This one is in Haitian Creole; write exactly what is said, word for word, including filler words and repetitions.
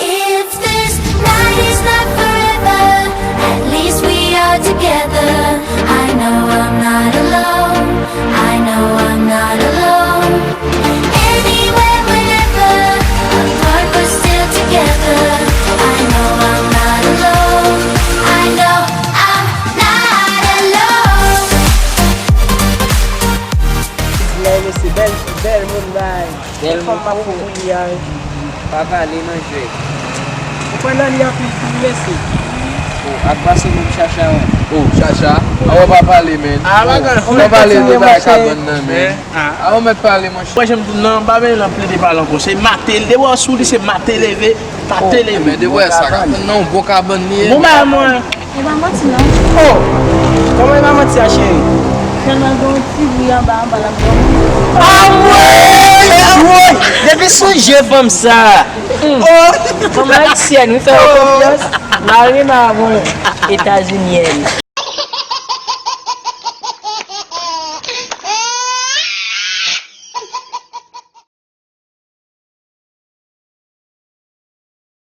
If this night is not forever, at least we are together. I know I'm not alone. I know I'm not alone. Anywhere, whenever, apart but still together. I know I'm not alone. I know I'm not alone. Ti ti la, mesye, bèl, bèl moun bay. Bèl fanm m ap fout kou li a. Pa pale manje. Ou pran nan li anpil tou, mesye. Oh, ak pase menm Chacha, wi. Oh, Chacha. Awo, pa pale, men. Ah, pa pale de bagay kabann nan, men. Awo, mèt pale, monchè. Mwen, janm di, non, pa vin nan plede pale ankò. Se mate, l depi w sou li, se mate leve, mate leve. Men de wè sa, kabann nan, yon bon kabann li ye. Bon, ba mwen. E pa manti non. Oh! Kòman e pa manti a, cheri? Sèlman gen yon ti bri anba, anba l ap dòmi. Anmwey! Anmwey! Depi sou je fanm sa. Oh! Fanm ayisyèn, wi, fè yo konfyans. Mari m a bon Etazinyèn.